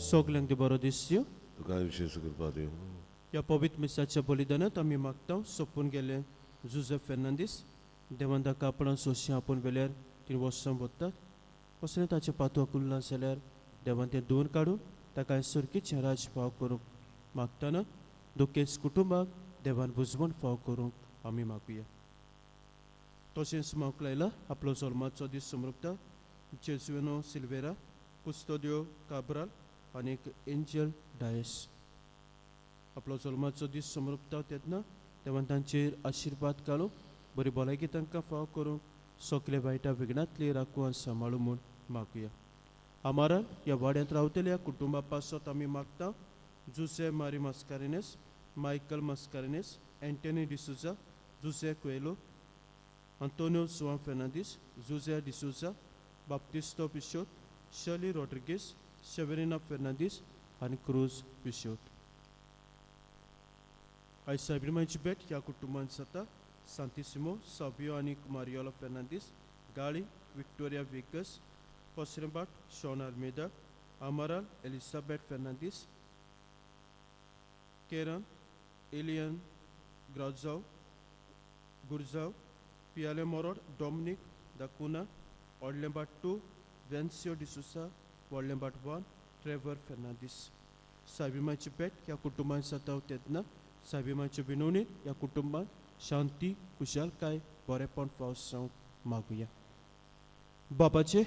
सगल्यांक देव बरो दीस दिवं. तुका विशेश कृपा दिवं. ह्या पवित्र मिसाच्या बलिदानांत आमी मागता सोंपून गेले जुझेफ फेर्नांदीस देवान ताका आपणा सोंशी आपोवन वेल्यार तीं वर्सां वतात कसलें ताचें पातो कुल्लां जाल्यार देवान तें धुवन काडून ताका सुरकीचें राज फाव करूंक मागतना दुखेस्त कुटुंबाक देवान बुजवण फाव करूंक आमी मागुया. तशेंच मावक लायला आपलो जल्माचो दीस समृपता जेजुएनो सिल्वेरा, कुस्तोदियो काब्राल आनी एंजल डायस आपलो जल्माचो दीस समृपता तेन्ना देवान तांचेर आशिर्वाद घालूं, बरी भलायकी तांकां फाव करूंक, सगळे वायटा विघ्नांतली राखूं आनी सांबाळूं म्हूण मागुया. आमारा ह्या वाड्यांत रावतल्या कुटुंबा पासत आमी मागता Jose Mari Mascarenhas, Michael Mascarenhas, Anthony D'Souza, Jose Coelho, Antonio Juan Fernandes, Jose D'Souza, Baptisto Pichot, Shirley Rodrigues, Severina Fernandes आनी क्रूज पिशोत. आयज सायबिमाची भेट ह्या कुटुंबांत जाता सांतिसिमो, साबियो आनी मारियोला फेर्नांदीस, गाळी, विक्टोरिया विकस, पसरेबाट, Shawn Almeida, Amaral, Elizabeth Fernandes, Karen, Elian Grajav, Gurjav, Piyale Morod, Dominic D'Cunha, Odlembat 2, Vencio D'Souza, Odlembat 1, Trevor Fernandes. सायबिमाची भेट ह्या कुटुंबांत जाता तेन्ना सायबिमाचे विनवणीत ह्या कुटुंबांत शांती, खुशालकाय, बरेपण फावस जावंक मागुया. बाबाचे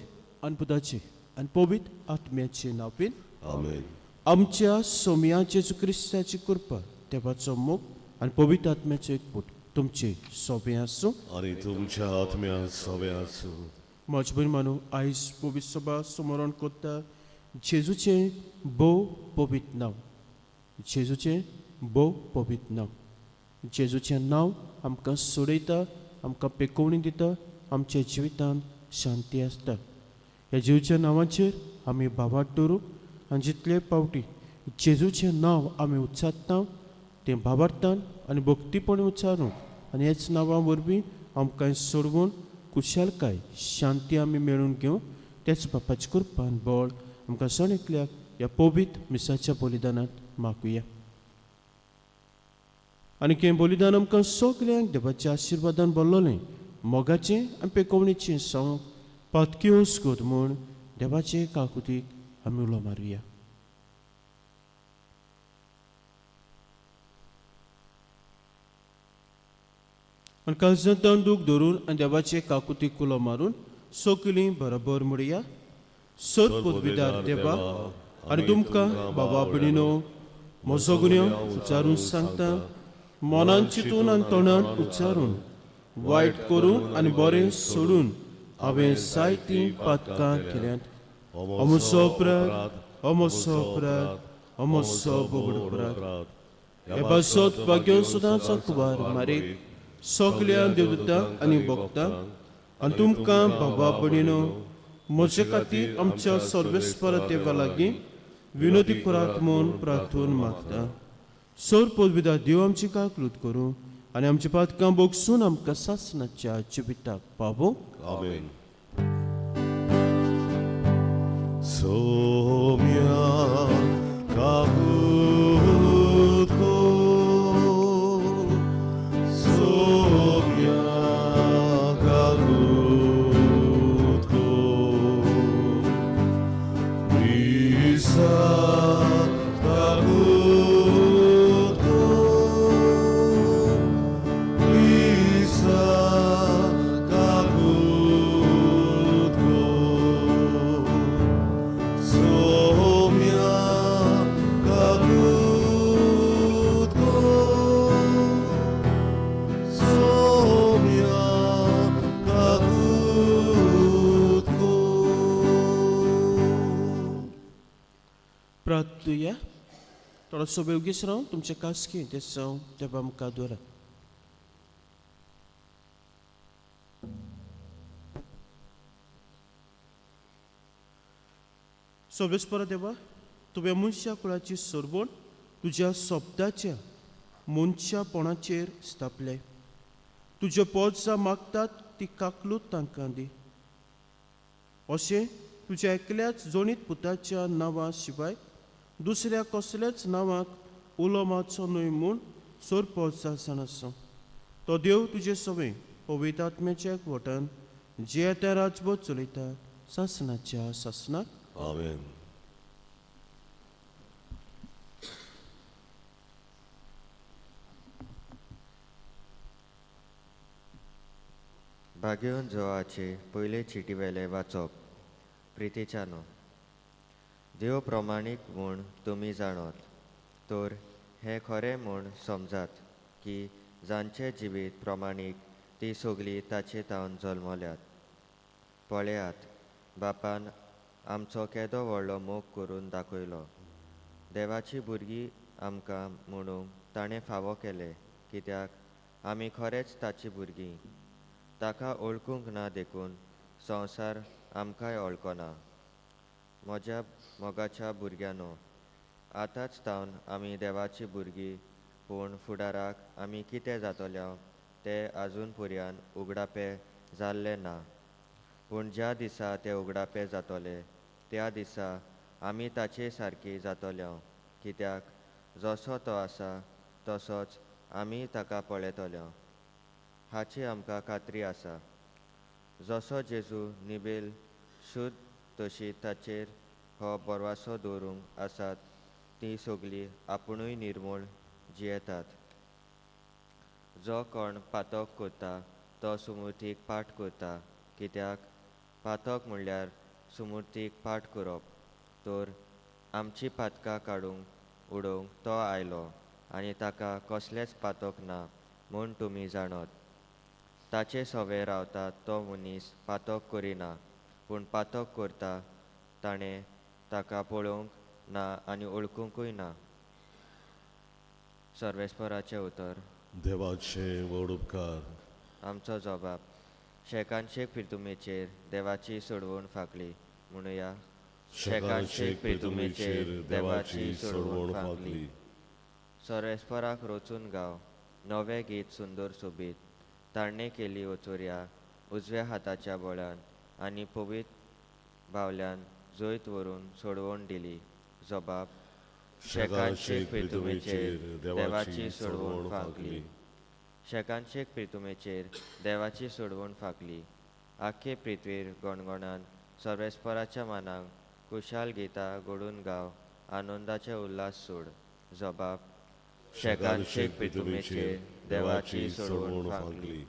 आनी पुताचे आनी पवित्र आत्म्याचे नांवान. आमेन. आमच्या सोमया जेजू क्रिस्ताची कृपा, देवाचो मोग आनी पवित्र आत्म्याचो एकवट तुमचे सोबे आसूं. आनी तुमच्या आत्म्या सवे आसूं. म्हजे भयण मानू, आयज पवित्र सभा स्मरण करता जेजूचें भोव पवित्र नांव, जेजूचें भोव पवित्र नांव. जेजूचें नांव आमकां सोडयता, आमकां पेकोवणी दिता, आमच्या जिवितांत शांती आसता. ह्या जेजूच्या नांवाचेर आमी भावार्थ दवरूं आनी जितले पावटी जेजूचें नांव आमी उच्चारता तें भावार्थान आनी भक्तीपणी उच्चारूंक आनी ह्याच नांवा वरवीं आमकां सोडवून खुशालकाय, शांती आमी मेळून घेवं. तेच बापाचे कृपान बळ आमकां सण एकल्याक ह्या पवित्र मिसाच्या बलिदानांत मागुया. आनी हें बलिदान आमकां सगल्यांक देवाच्या आशिर्वादान भरलोलें मोगाचें आनी पेकोवणेचें संवक पातकी कर म्हूण देवाचे काकुतीक आमी उलो मारुया. आनी काळजांत दूख धरून आनी देवाचे काकुतीक उलो मारून सगलीं बरोबर म्हणया. सत पदवीदार देवा, आनी तुमकां बाबा भयणीनो म्हजो गुन्यांव उच्चारून सांगता. मनान चिंतून आनी तोंडान उच्चारून, वायट करून आनी बरें सोडून हांवें जायतीं पातकां केल्यांत. अमसो अपराध, अमसो अपराध, अमसो बोगड अपराध. हे पासत भाग्य सदांच कुवार मारीक, सगल्या देवदूतांक आनी भक्तांक आनी तुमकां बाबा भयणीनो म्हजे खातीर आमच्या सर्वेस्पर देवा लागीं विनोदी करात म्हूण प्रार्थून मागता. सर पदविदा देव आमची काकलूत करूं आनी आमची पातकां बोगसून आमकां सासणाच्या जिविताक पावोवं. आमेन. सोम्या काकूत कर, सोम्या काकूत कर, क्रिस्ता काकूत कर, क्रिस्ता काकूत कर, सोम्या काकूत कर, सोम्या काकूत कर. प्रार्थुया. थोडोसो वेळ रावन तुमचे कास्की ते जावं देवा मुखार दवरात. सर्वेस्परा देवा, तुवें मनशा कुळाची सरवण तुज्या शब्दाच्या मनशापणाचेर स्थापले. तुज्यो पोजां मागतात ती काकलूत तांकां दी. अशें तुज्या एकल्याच जोणीत पुताच्या नांवा शिवाय दुसऱ्या कसल्याच नांवाक उलो मारचो न्हय म्हूण सोरपोत जाण आसा. तो देव तुजे सवय पवित्र आत्म्याच्या एकवटान जियेता राजबोध चलयता सासनाच्या सासनाक. आमेन. भाग्योन जोआचे पयले चिटीवेले वाचप. प्रितीच्यानो, देव प्रमाणीक म्हूण तुमी जाणत तर हें खरें म्हूण समजात की जांचें जिवीत प्रमाणीक ती सगळीं ताचे तावन जल्मल्यात. पळयात, बापान आमचो केदो व्हडलो मोग करून दाखयलो. देवाची भुरगीं आमकां म्हणूंक ताणें फावो केलें, कित्याक आमी खरेंच ताची भुरगीं. ताका वळखूंक ना देखून संवसार आमकांय वळखना. म्हज्या मोगाच्या भुरग्यांनो, आतांच तावन आमी देवाची भुरगीं, पूण फुडाराक आमी कितें जातले तें आजून पर्यान उगडापें जाल्लें ना. पूण ज्या दिसा तें उगडापें जातलें त्या दिसा आमी ताचे सारकी जातले, कित्याक जसो तो आसा तसोच आमी ताका पळयतले हाची आमकां खात्री आसा. जसो जेजू निबेल शुद्ध तशी ताचेर हो बरवासो दवरूंक आसात ती सगळीं आपुणूय निर्मूळ जियेतात. जो कोण पातक करता तो सुमूर्तीक पाठ करता, कित्याक पातक म्हणल्यार सुमूर्तीक पाठ करप. तर आमची पातकां काडूंक उडोवंक तो आयलो आनी ताका कसलेंच पातक ना म्हूण तुमी जाणत. ताचे सवे रावता तो मनीस पातक करिना, पूण पातक करता ताणें ताका पळोवंक ना आनी वळखुंकूय ना. सर्वेस्पराचें उतर. देवाचे व्हड उपकार. आमचो जबाब शेकानशेक पिर्तुमेचेर देवाची सोडवण फांकली म्हणुया. शेकानशेक पिर्तुमेचेर देवाची सोडवण फांकली. सर्वेस्पराक रोचून गाव नवें गीत सुंदर सोबीत. ताणें केली वचोरया उजव्या हाताच्या बळान आनी पवित्र बावल्यान जैत व्हरून सोडवण दिली. जबाब शेकानशेक पिर्तुमेचेर देवाची सोडवण फांकली. शेकानशेक पिर्तुमेचेर देवाची सोडवण फांकली. आख्खे पृथ्वीर गणगणान सर्वेस्पराच्या मानाक कुशाल गितां घडून गाव आनंदाचे उल्हास सोड. जबाब शेकानशेक पिर्तुमेचेर देवाची सोडवण फांकली.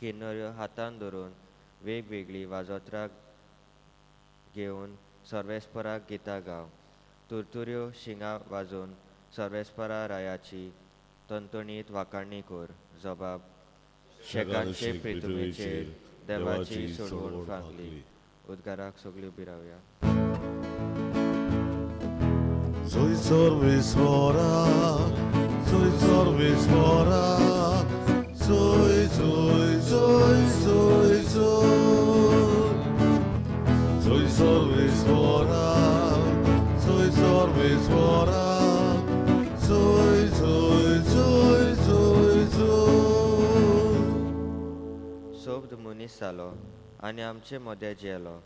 किन्नऱ्यो हातान धरून वेगवेगळीं वाजोत्रां घेवन सर्वेस्पराक गितां गाव. तुरतुऱ्यो शिंगां वाजोवन सर्वेस्परा रायाची तणतणीत वाखाणी कर. जबाब शेकानशेक पिर्तुमेचेर देवाची सोडवण फांकली. उद्गाराक सगळीं उबी रावया. Soy सर्वेस्पराक, soy सर्वेस्पराक, soy soy soy soy soy. Soy सर्वेस्पराक, soy सर्वेस्पराक, soy soy soy soy soy. सोब्द मनीस जालो आनी आमचे मदें जियेलो.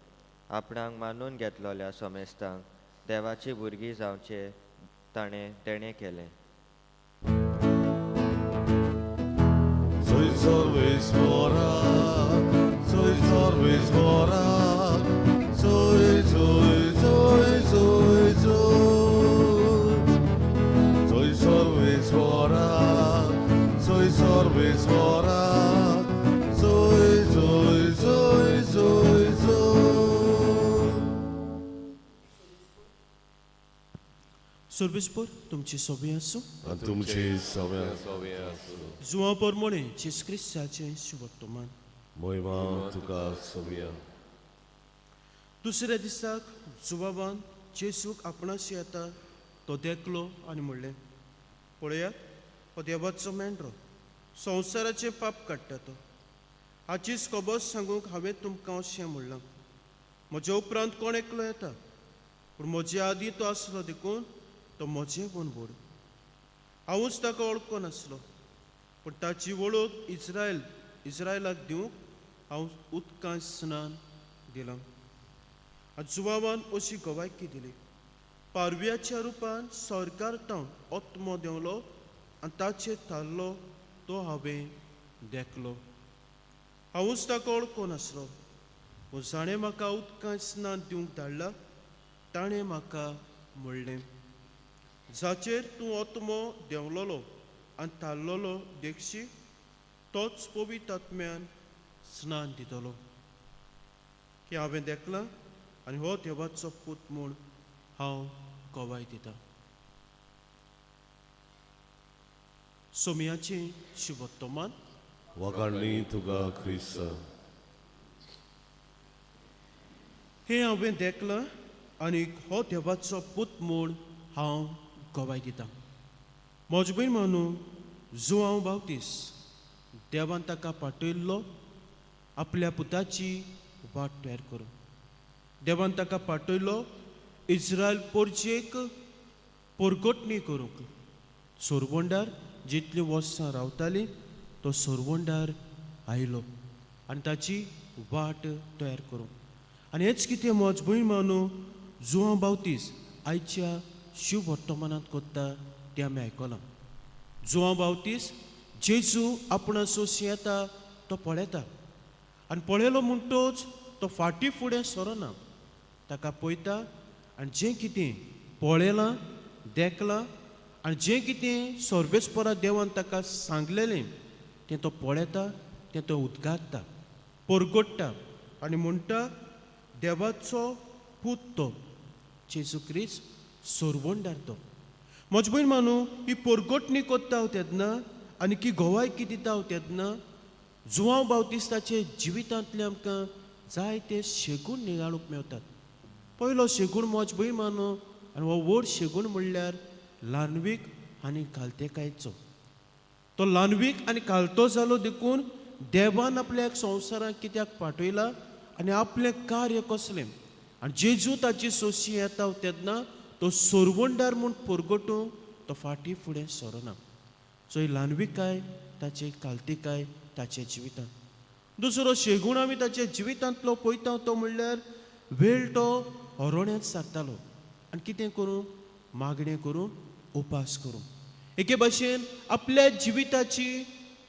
आपणाक मानून घेतलेल्या समेस्तांक देवाची भुरगीं जावचें ताणें तेणें केलें. Soy सर्वेस्पराक, soy सर्वेस्पराक, soy soy soy soy soy. Soy सर्वेस्पराक, soy सर्वेस्पराक, soy soy soy soy soy. सर्वेस्पर तुमची सोबी आसूं. आनी तुमची सगळ्या जुवां परमणे जेस क्रिस्ताचें शुभवर्तमान. मोहिमा तुका सगळ्या. दुसऱ्या दिसाक जुवाबान जेसूक आपणाशी येता तो देखलो आनी म्हणलें, पळयात हो देवाचो मेंढरो, संवसाराचें पाप काडटा तो. हाचीच खबर सांगूंक हांवें तुमकां अशें म्हणलां, म्हज्या उपरांत कोण एकलो येता, पूण म्हजे आदीं तो आसलो देखून तो म्हजें व्हड. हांवूच ताका वळखून नासलो, पूण ताची वळख इस्रायलाक दिवंक हांव उदकांत स्नान दिलां. आनी जुवावान अशी गवायकी दिली, पारव्याच्या रुपान सरकार तावन आत्मो देंवलो आनी ताचेर थारलो तो हांवें देखलो. हांवूच ताका वळखून आसलो, पूण जाणें म्हाका उदकांत स्नान दिवंक धाडला ताणें म्हाका म्हणलें, जाचेर तूं आत्मो देंवलोलो आनी थारलोलो देखशी तोच पवित्र आत्म्यान स्नान दितलो. की हांवें देखलां आनी हो देवाचो पूत म्हूण हांव गवाय दितां. सोमयाचें शुभत्तमान. वाखाणणी तुका क्रिस्ता. हें हांवें देखलां आनी हो देवाचो पूत म्हूण हांव गवाय दितां. म्हज भयण मानू जुआंव बावतीस देवान ताका पाठयल्लो आपल्या पुताची वाट तयार करूं. देवान ताका पाठयलो इस्रायल पोरचेक पोरगोटणी करूंक. सोरवंडार जितलीं वर्सां रावतालीं तो सोरवंडार आयलो आनी ताची वाट तयार करूंक. आनी हेंच कितें म्हज भयण मानू जुआंव बावतीस आयच्या शिव वर्तमानांत कोत्ता तें आमी आयकलां. जुआंव बावतीस जेजू आपणा सोशी येता तो पळयता आनी पळयलो म्हणटोच तो फाटीं फुडें सरना, ताका पळयता आनी जें कितें पळयलां देखलां आनी जें कितें सर्वेस्परा देवान ताका सांगलेलें तें तो पळयता, तें तो उद्गारता, परगट्टा आनी म्हणटा देवाचो पूत तो जेजू क्रिस्त सोरवंडार तो. म्हज भयण मानू ही परगटणी कोत्ता तेन्ना आनी की गवायकी दिता तेन्ना जुआंव बावतिस्ताचे जिवितांतले आमकां जायते शेगूण नियाळूंक मेवतात. पयलो शेगूण म्हज भयण मानू आनी हो व्हड शेगूण म्हणल्यार ल्हानवीक आनी कालतेकायचो. तो ल्हानवीक आनी कालतो जालो देखून देवान आपल्याक संवसारांत कित्याक पाठयला आनी आपलें कार्य कसलें. आनी जेजू ताची सोशी येता तेन्ना तो सोरवंडार म्हूण परगटूंक तो फाटीं फुडें सरना. सो ही ल्हानविकाय ताची कालतिकाय ताच्या जिवितांत. दुसरो शेगूण आमी ताच्या जिवितांतलो पळयता तो म्हणल्यार वेळ तो हरोण्यांत सारतालो आनी कितें करूं, मागणें करूं, उपास करूं, एके भाशेन आपल्या जिविताची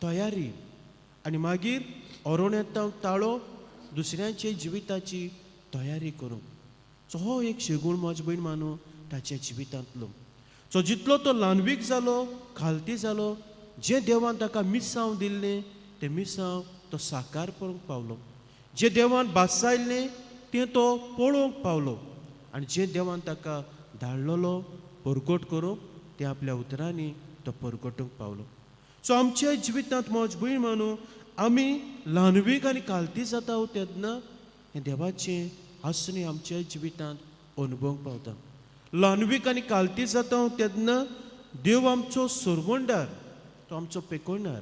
तयारी आनी मागीर हरोण्यांत ताळो दुसऱ्यांचे जिविताची तयारी करूं. सो हो एक शेगूण म्हज भयण मानू ताच्या जिवितांतलो. सो जितलो तो ल्हानवीक जालो, खालती जालो, जें देवान ताका मिसांव दिल्लें तें मिसांव तो साकार करूंक पावलो, जें देवान भासायल्लें तें तो पळोवंक पावलो आनी जें देवान ताका धाडलेलो परगट करूंक तें आपल्या उतरांनी तो परगटूंक पावलो. सो आमच्या जिवितांत म्हज भयण मानू आमी ल्हानवीक आनी कालती जाता तेन्ना हें देवाचें आसणें आमच्या जिवितांत अनुभवूंक पावता. ल्हानवीक आनी कालती जाता तेन्ना देव आमचो सोरवंडार, तो आमचो पेकोणार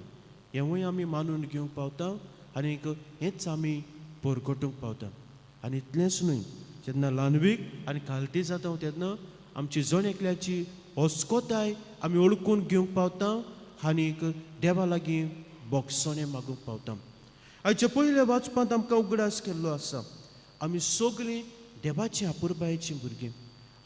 हेंवूय आमी मानून घेवंक पावता आनी हेंच आमी परगटूंक पावता. आनी इतलेंच न्हय, जेन्ना ल्हानवीक आनी कालती जाता तेन्ना आमची जण एकल्याची हस्कोताय आमी वळखून घेवंक पावता आनीक देवा लागीं बोगसणें मागूंक पावता. आयच्या पयल्या वाचपांत आमकां उगडास केल्लो आसा आमी सगळीं देवाची आपुरबायेचीं भुरगीं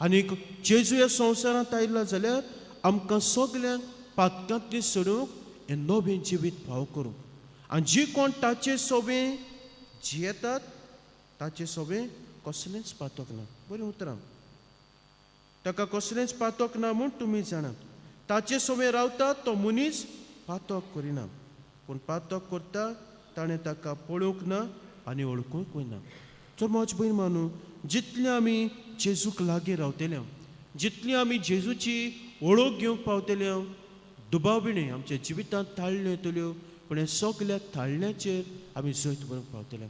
आनीक जेजू ह्या संवसारांत आयला जाल्यार आमकां सगल्यांक पातकांतली सोडूंक हें नवें जिवीत फावो करूंक आनी जी कोण ताचे सोबें जियेतात ताचे सोबें कसलेंच पातक ना. बरीं उतरां, ताका कसलेंच पातक ना म्हूण तुमी जाणात. ताचे सोबें रावता तो मनीस पातक करिना, पूण पातक करता ताणें ताका पळोवंक ना आनी वळखूंकूय ना. तर म्हज भयण मानू जितलें आमी जेजूक लागीं रावतले, जितली आमी जेजूची वळख घेवंक पावतले, दुबाव बिणें आमच्या जिवितांत थाळण्यो येतल्यो, पूण ह्या सगल्या थाळण्याचेर आमी जैत व्हरूंक पावतले,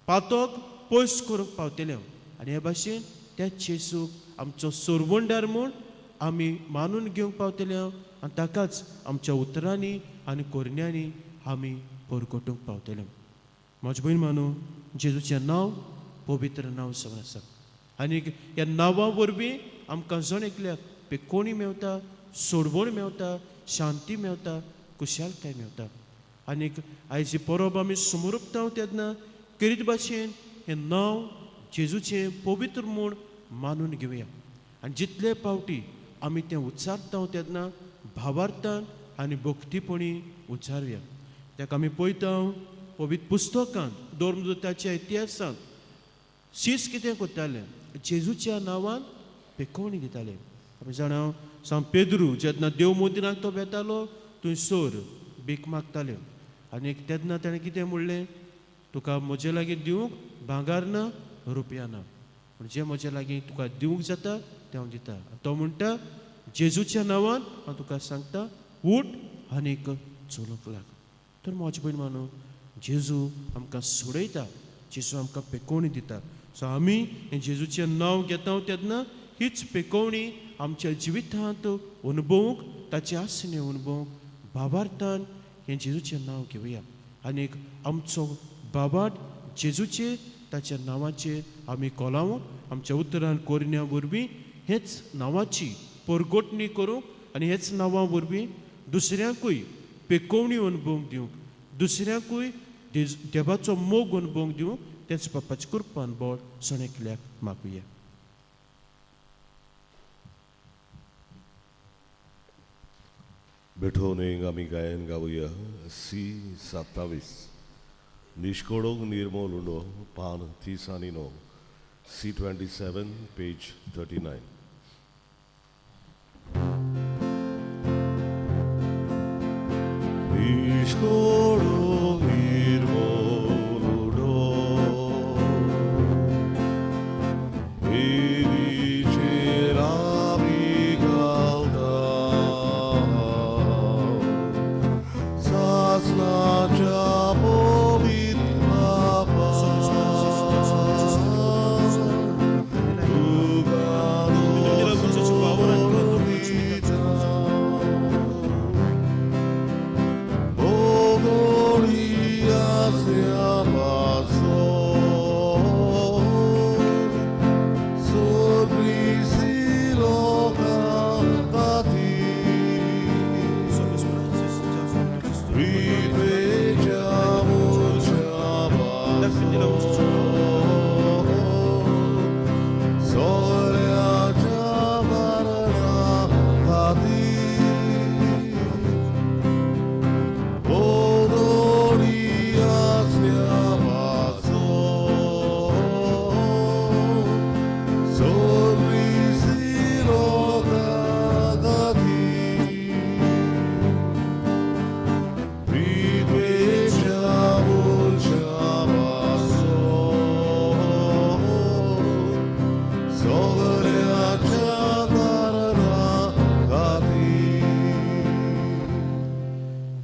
पातक पयस करूंक पावतले आनी हे भाशेन त्या जेजूक आमचो सोरवंडार म्हूण आमी मानून घेवंक पावतले आनी ताकाच आमच्या उतरांनी आनी करण्यांनी आमी परगटूंक पावतले. म्हज भयण मानू जेजूचें नांव पवित्र नांव जावन आसा आनी ह्या नांवा वरवीं आमकां जण एकल्याक पेकोणी मेवता, सोडवण मेवता, शांती मेवता, खुशालकाय मेवता. आनीक आयज ही परब आमी समरुपता तेन्ना करीत भाशेन हें नांव जेजूचें पवित्र म्हूण मानून घेवया आनी जितले पावटी आमी तें उच्चारता तेन्ना भावार्थान आनी भक्तीपणी उच्चारुया. ताका आमी पळयता पवित्र पुस्तकांत धर्मदूताच्या इतिहासांत शीस कितें करताले, जेजूच्या नांवान पेकोवणी दिताले. आमी जाणा सांत पेद्रू जेन्ना देव मंदिरांत तो वेतालो थंयसर भीक मागताले आनी तेन्ना ताणें कितें म्हणलें, तुका म्हजे लागीं दिवंक भांगर ना रुपया ना, पूण जें म्हजे लागीं तुका दिवंक जाता तें हांव दिता. तो म्हणटा जेजूच्या नांवान हांव तुका सांगता, उठ आनीक चलूंक लाग. तर म्हजे भयण मानू, जेजू आमकां सोडयता, जेजू आमकां पेकोवणी दिता. सो आमी हें जेजूचें नांव घेता तेन्ना हीच पेकोवणी आमच्या जिवितांत अनुभवूंक, ताचे आसणे अनुभवूंक भावार्थान हें जेजूचें नांव घेवया आनीक आमचो बाबाट जेजूचेर ताच्या नांवाचेर आमी कोलावूंक, आमच्या उतरान कोरण्या वरवीं हेच नांवाची परगोटणी करूंक आनी हेच नांवां वरवीं दुसऱ्यांकूय पेकोवणी अनुभवूंक दिवंक, दुसऱ्यांकूय देवाचो मोग अनुभवूंक दिवंक तेच बापाचे कृपान बळ सणेकल्याक मागुया. बेठोवन आमी गायन गावया सी 27 निष्कोडोंक निर्मोल उंडो पान 30 आनी 9 सी 27 पेज 39. निष्कोडोंक निर्मोल उंडो वेदीचेर आमी घालता सासणाच्या पवित्र बापा तुका दोसोर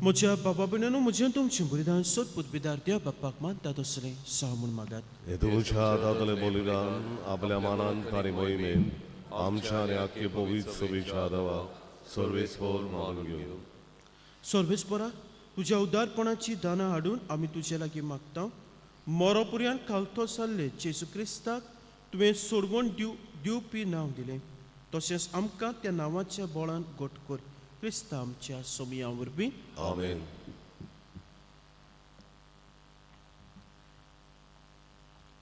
म्हज्या बाबा भयणांनो, म्हजें तुमचें बलिदान सोद पुतबीदार देव बापाक मानता तसलें साव म्हूण मागात. हे तुमच्या हातांतलें बलिदान आपल्या मानान तारी मोहिमेन आमच्या आनी आख्खे पवित्र सभेच्या देवा सर्वेस्पोर मानून घेवं. सर्वेस्परा, तुज्या उदारपणाची दानां हाडून आमी तुजे लागीं मागता. मोरोपुर्यान खालतो जाल्ले जेजू क्रिस्ताक तुवें सोडवण दिवपी नांव दिलें, तशेंच आमकां त्या नांवाच्या बळान घट कर. क्रिस्ता आमच्या सोमया वरवीं. आमेन.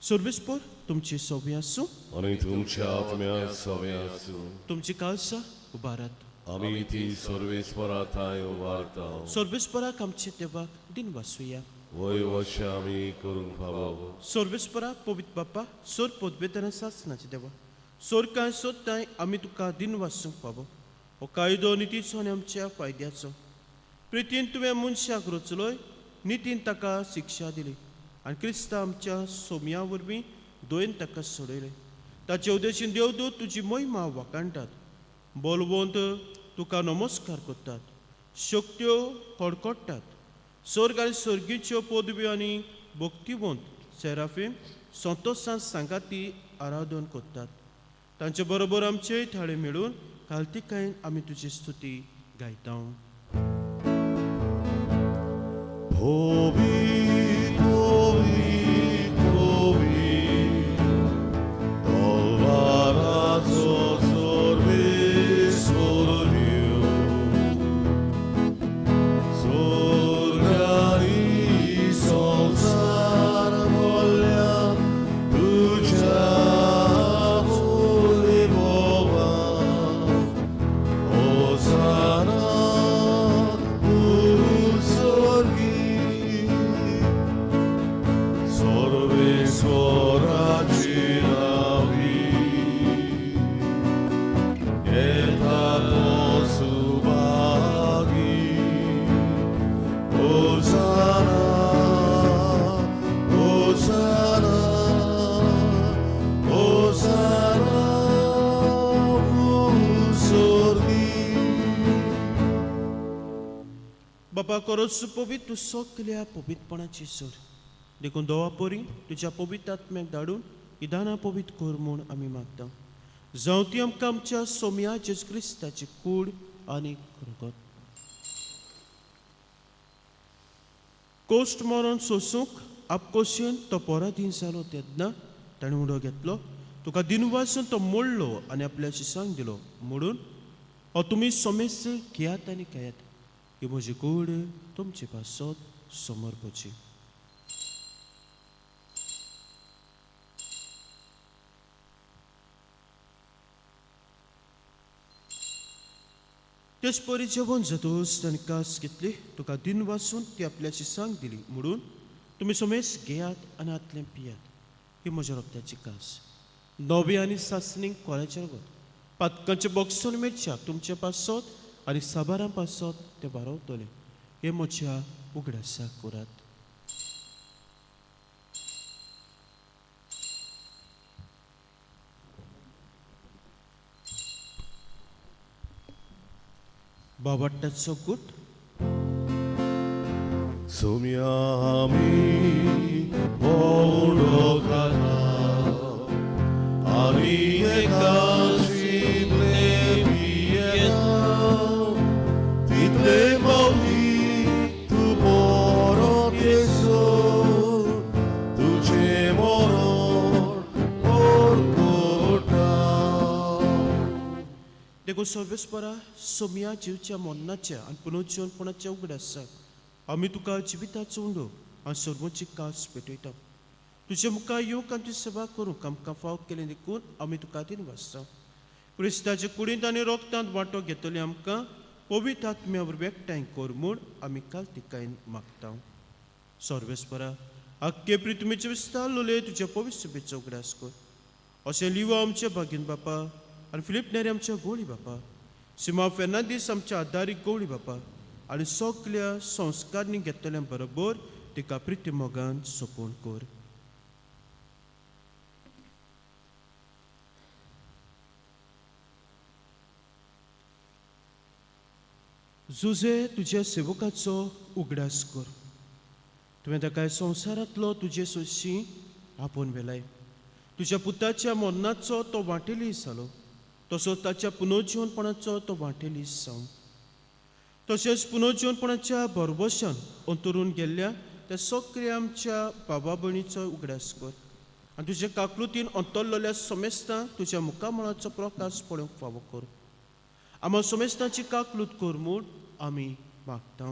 सर्वेस्पोर तुमची सोबी आसूं आनी तुमच्या आत्म्या सवे आसूं. तुमची काळसा उबारात. आमी ती सर्वेस्परा थांय उबारता. सर्वेस्पराक आमचे देवाक दिन वासुया. वय वशें आमी करूंक फावो. सर्वेस्परा पवित्र बापा, सोर पदवेतन सासनाचे देवा, सोर कांय सोदताय आमी तुका दिन वासूंक फावो. हो कायदो नितीचो आनी आमच्या फायद्याचो. प्रितीन तुवें मनशाक रचलोय, नितीन ताका शिक्षा दिली आनी क्रिस्ता आमच्या सोमया वरवीं दोयन ताका सोडयलें. ताचे उद्देशीन देवदूत तुजी महिमा वाखाणटात, बोलवंत तुका नमस्कार करतात, शक्त्यो कडकडटात. स्वर्ग आनी सर्गीच्यो पदव्यो आनी भक्तिवंत सेराफीम संतोशान सांगाती आराधन करतात. तांचे बरोबर आमचेय थाळे मेळून कालतिकायेन आमी तुजी स्तुती गायता. पवित्र पवित्र पवित्र दरबाराचो सर्वेस्पर देव, स्वर्ग आनी संवसार भरल्या तुज्या वैभवान. बापा खरोच पवित्र, तूं सगल्या पवित्रपणाची सर. देखून देवा परी तुज्या पवित्र आत्म्याक धाडून ही दानां पवित्र कर म्हूण आमी मागता. जावं ती आमकां आमच्या सोम्या जेजू क्रिस्ताची कूड आनी रगत. कोश्ट मरण सोसूंक आपकोशेन तो पराधीन जालो तेन्ना ताणें उडो घेतलो, तुका दिनवासून तो मोडलो आनी आपल्या शिसांक दिलो म्हणून, हो तुमी समेस्त घेयात आनी खेयात, ही म्हजी कूड तुमचे पासत समर्पची. तेच परी जेवण जातूच ताणें कास घेतली, तुका दिनवासून ती आपल्या शिसांक दिली म्हणून, तुमी समेस्त घेयात आनी आतलें पियात, ही म्हज्या रोगताची कास, नवी आनी सासणीक कोळ्याचें रगत. पातकांचें बॉक्सून मिरच्याक तुमचे पासत आनी साबारां पासत तें बारवतलें. हें म्हज्या उगडासाक करात. बाबाट्टाचो गुट. सोम्या आमी हो उंडो खाता आनी एकाशितले पियेता, तितले पावटी तूं परत येसर तुजें मरण परगटा. देखून सर्वेस्परा, सोमया जिवच्या मरणाच्या आनी पुनर्जीवनपणाच्या उगडासाक आमी तुका जिविताचो उंडो आनी सर्वोची कास पेटयता. तुजे मुखार येवंक आनी तुजी सेवा करूंक आमकां फाव केलें देखून आमी तुका दिनवासता. क्रिस्ताचे कुडींत आनी रोगतांत वांटो घेतले आमकां पवित्र आत्म्या वरवीं एकठांय कर म्हूण आमी कालतिकायेन मागता. सर्वेस्परा, आख्खे प्रितमीचे विस्तारलोले तुज्या पवित्र सभेचो उगडास कर. अशें लिवा आमच्या भागीन बापा आनी फिलीप नेरी आमच्या गोळी बापा, सिमा फेर्नांदीस आमच्या आदारीक गोवळी बापा आनी सगल्या संस्कारणी घेतल्या बरोबर तिका प्रिती मोगान सोंपोवन कर. जुजे तुज्या सेवकाचो उगडास कर. तुवें ताका संवसारांतलो तुजे सोशी आपोवन व्हेलाय. तुज्या पुताच्या मरणाचो तो वांटेली जालो, तसोच ताच्या पुनर्जीवनपणाचो तो वांटेली जावं. तशेंच पुनर्जीवनपणाच्या भरवशान अंतरून गेल्ल्या त्या सगळ्या आमच्या बाबा भयणीचो उगडास कर आनी तुज्या काकलुतीन अंतरलेल्या समेस्तांक तुज्या मुखामळाचो प्रकाश पळोवंक फावो कर. आमा समेस्तांची काकलूत कर म्हूण आमी मागता.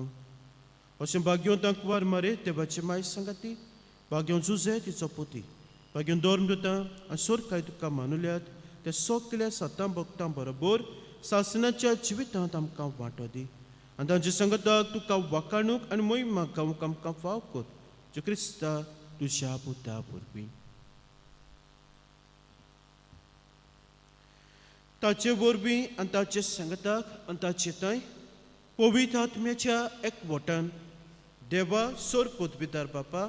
अशें भाग्यवंतांक वार मारे देवाचे माय सांगाती, भाग्यवंत जुजे तिचो पोती, भाग्यवंत धर्म दिता आनी सोरकाय तुका मानुल्यात त्या सगल्या सतां भक्तां बरोबर सासणाच्या जिवितांत आमकां वांटो दी आनी तांचे संगताक तुका वाकाणूक आनी मोहिमा गावूंक आमकां फाव कर, जे क्रिस्ता तुज्या पुता वरवीं. ताचे वरवीं आनी ताचे संगताक आनी ताचे थंय पवित्र आत्म्याच्या एकवटान देवा सोर पदवीदार बापा,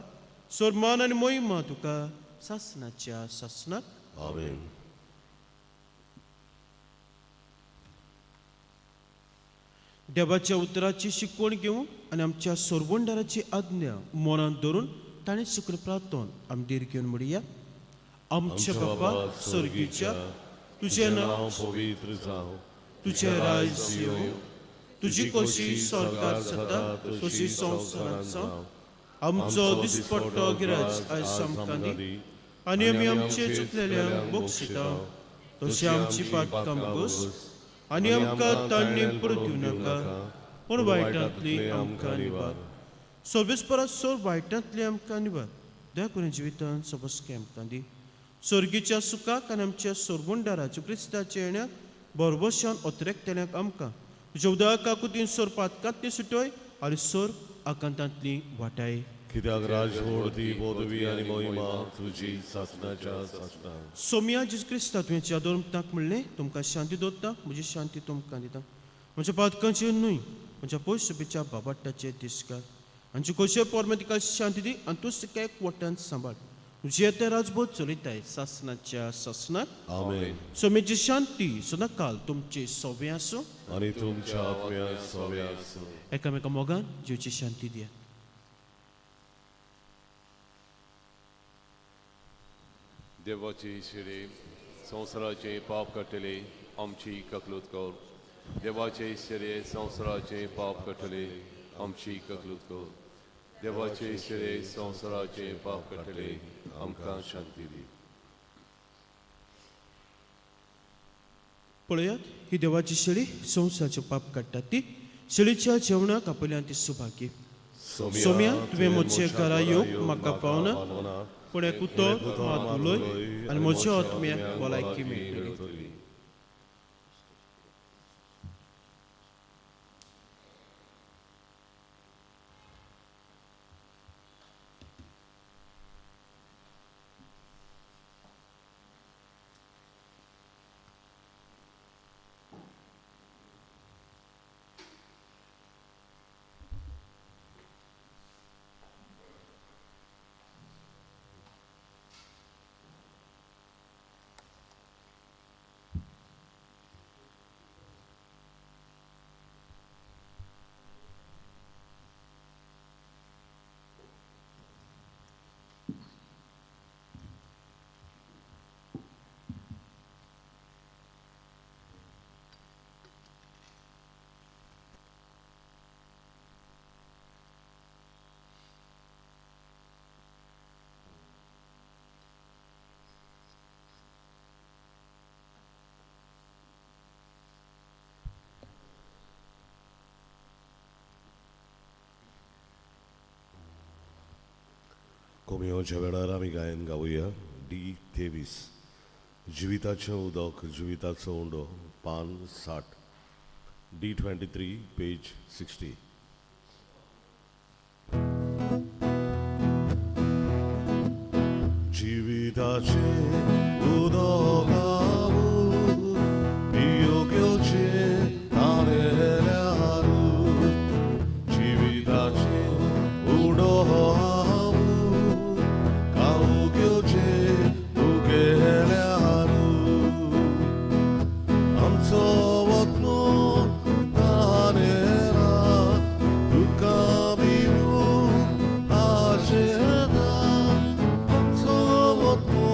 सोर मान आनी मोहिमा तुका सासणाच्या सासणाक. आमेन. देवाच्या उतराची शिकवण घेवंक आनी आमच्या सोरवंडाराची आज्ञा मनांत धरून ताणें शिकले प्रार्थन आमी धीर घेवन म्हणया. आमच्या बापा सर्गीच्या, तुजें नांव पवित्र जावं, तुजें राज्य येवं, तुजी खोशी सरकार जाता तशी संवसारांत जावं. आमचो दिसपट्टो गिराज आयज आमकां दी आनी आमी आमचे चुकलेल्यांक बक्षिता तशी आमची पातकां बस आनी आमकां तांणी परत दिवं नाका, पूण वायटांतली आमकां निवार. सव्वीस परस सोर वायटांतली आमकां निवार. दया करून जिवितान सबसके आमकां दी. सर्गीच्या सुखाक आनी आमच्या सोरगुंडाराच्या क्रिस्ताच्या येण्याक बरबशान अत्रेकतल्यांक आमकां तुज्या उदका कुतीन सोर पातकांतली सुटय आनी सोर आकांतांतली वाटाय. कित्याक राजवडती पदवी आनी मोहिमा तुजी सासणाच्या सासणाक. सोमया जेजू क्रिस्ता, तुवें चादोर म्हणलें, तुमकां शांती दवरता, म्हजी शांती तुमकां दिता. म्हज्या पातकांचेर न्हय, म्हज्या पयसुबीच्या बाबाट्टाचेर दिसकार. आनी खोशे पोरमा तिका शांती दी आनी तूं तिका एक वट्टान सांबाळ. जियेते राजबोध चलयताय सासनाच्या सासनाक. आमेन. सोमेची शांती सदांकाल तुमची सोबें आसूं. आनी तुमच्या आत्म्या सोबे आसूं. एकामेका मोगान जिवची शांती दिया. देवाची शिरे संवसाराचे पाप काडटले आमची ककलूत कर. देवाचे शिरे संवसाराचे पाप काडटले आमची ककलूत कर. देवाचे शिरे संवसाराचे पाप काडटले आमकां शांती दी. पळयात ही देवाची शेळी संवसाराचें पाप काडटा ती शेळीच्या जेवणाक आपल्यान ती सुभागी. सोम्या, तुवें म्हजे घरा येवंक म्हाका पावना, पूण एक उतर मात उलय आनी म्हज्या आत्म्याक भलायकी मेळटली. कोमियोच्या वेळार आमी गायन गावया डी 23, जिविताचें उदक जिविताचो उंडो, पान 60, डी 23 पेज 60. जिविताचें उदक हांव पिवंक येवचें ताणेल्यार, जिविताचें उंडो हांव खावंक येवचें तुगेल्यार. आमचो वतनो तानेरा तुका मेळूंक आशेता, आमचो वतनो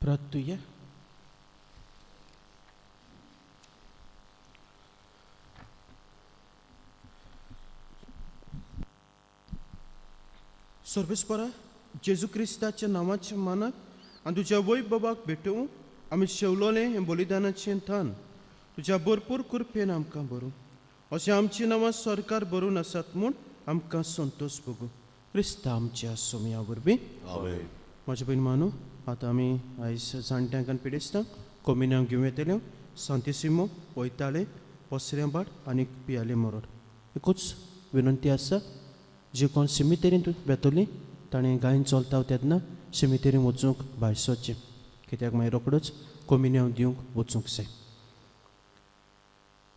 प्रार्थुया. सर्वेस्परा जेजू क्रिस्ताच्या नांवाच्या मानाक आनी तुज्या वैभवाक भेटोवंक आमी शेवलोलें हें बलिदानाचें थान तुज्या भरपूर कृपेन आमकां भरूं. अशें आमचीं नांवां सरकार भरून आसात म्हूण आमकां संतोश भोगूं. क्रिस्ता आमच्या सोमया वरवीं. आमेन. म्हजे भयण मानू, आतां आमी आयज जाणट्यांक आनी पिडेस्तांक कोमिन्यांक घेवं येतल्यो सांतिसिमो वयताले पसऱ्यां बाट आनी पियाले मरोड. एकूच विनंती आसा, जे कोण सिमितेरींत वेतली ताणें गायन चलता तेन्ना सिमितेरीन वचूंक भायर सरचें, कित्याक मागीर रोकडोच कोमिन्यांव दिवंक वचूंक जाय.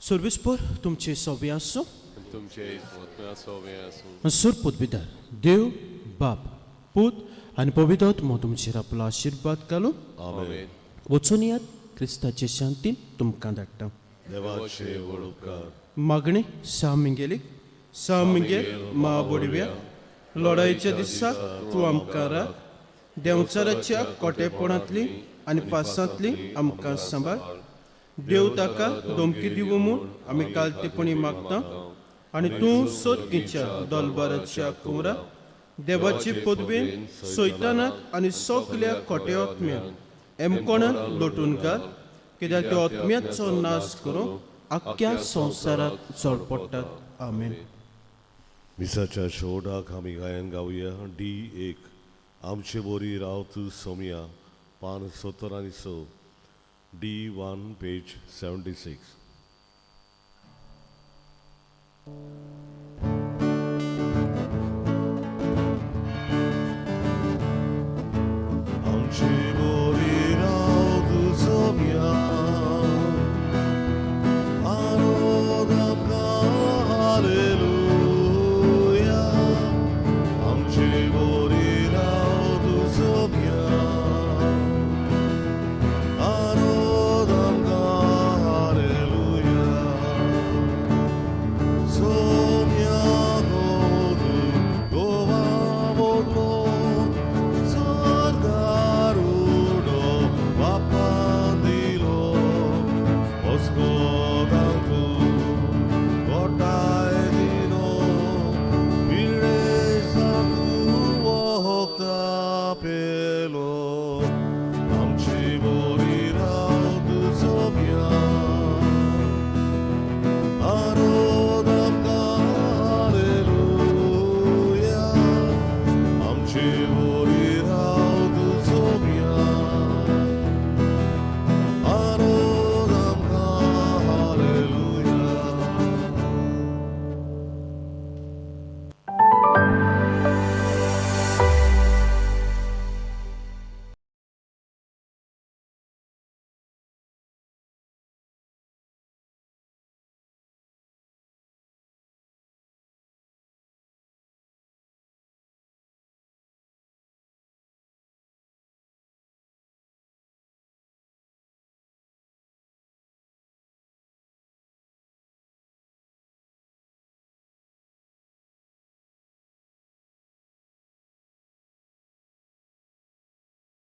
सर्वीस पर तुमचे सोबे आसूं आनी तुमचे आत्म्या सोबे आसूं. सूर पदवीदार देव बाप पूत आनी पवित्र आत्मो तुमचेर आपलो आशिर्वाद घालूं. आमेन. वचून यात, क्रिस्ताचे शांतीन तुमकां धाडटा. देवाचे व्हड उपकार. मागणें सा मिंगेलीक. सा मिंगेल मा बोडव्या, लढायेच्या दिसा तूं आमकां राख. देंवचाराच्या कोटेपणांतली आनी पासांतली आमकां सांबाळ. देव ताका धमकी दिवं म्हूण आमी कालतेपणी मागता आनी तूं सोदकीच्या दलबाराच्या कुंवरा देवाचे पदवेन सैतानाक आनी सगल्या खोटे आत्म्यांक एमकोणाक लोटून घाल, कित्याक त्या आत्म्याचो नाश करूंक आख्ख्या संवसाराक चड पडटात. आमेन. मिसाच्या शेवटाक आमी गायन गावया डी 1, आमचे बोरी राव तूं सोमया, पान 70 आनी 6, डी 1 पेज 76.